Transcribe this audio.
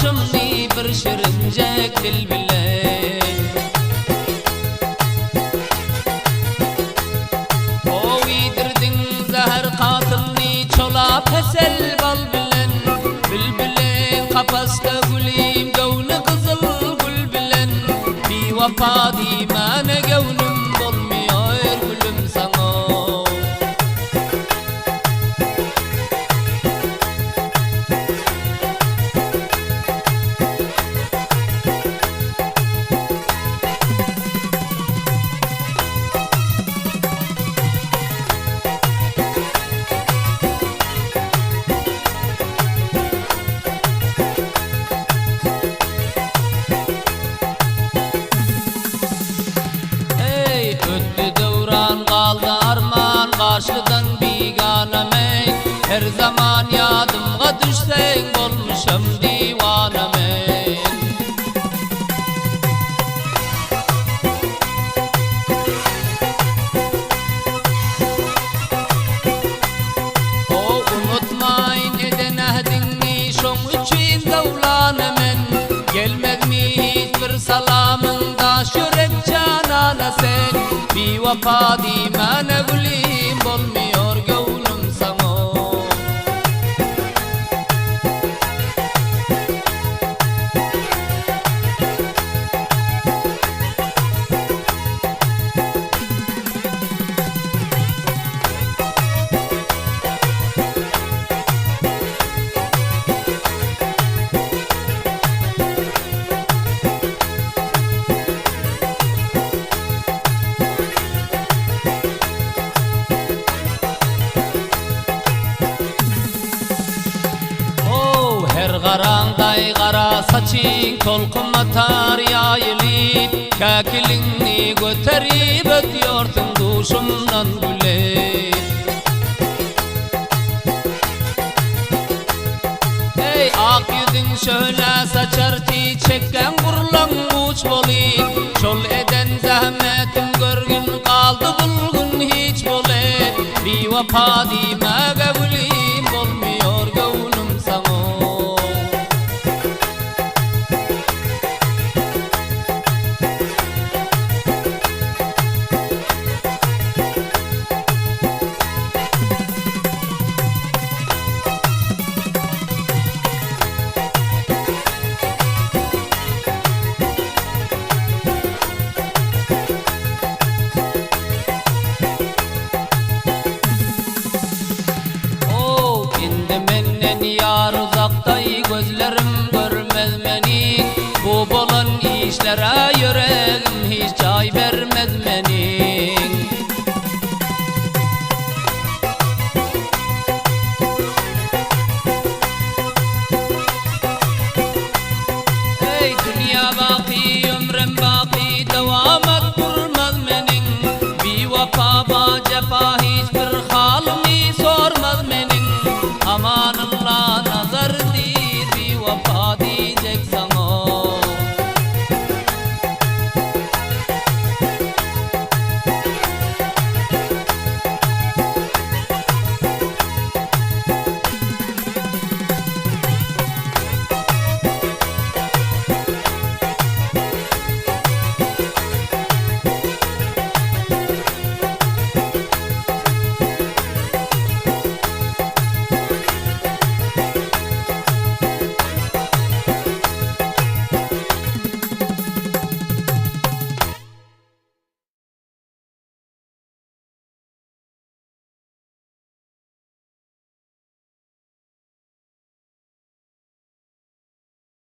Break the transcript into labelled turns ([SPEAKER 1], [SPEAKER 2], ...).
[SPEAKER 1] başymny bir şirinjek dil bilen. O iýdirdiň zäher katylny çolap hesel bal bilen. Bilbiliň kapasda gülim göwni gyzyl gül bilen. Biwepa diýmäne göwnüm bolmaýar gülüm saňa. Eý, ötdi döwran, galdy arman, Garşydan bigana men. Her zaman ýadymga düşseň, Bolmuşam diwana men. O unutmaýyn eden ähdiňi, Şoň üçin zawlana men. Gelmezmi hiç bir salamyň, Daş ýürek janana sen. Biwepa diýmäne gülim, Bolmaýar göwnüm saňa. Ow, her garaňdaý gara saçyň Tolkun atar ýaýylyp, Käkiliňi göterip ötýorsiň duşumdan gülüp. Eý, ak ýüzüň şöhle saçar çiçekleň gurlan guç bolyp, Şol eden zähmetim görgün galdy bul gün hiç bolyp, Biwepa diýmäge gülim bolmaýar göwnüm saňa. Ow, indi menden ýar uzakdaý, Gözlerim görmez meni. Bu bolan işlere ýüregim hiç jaý bermez.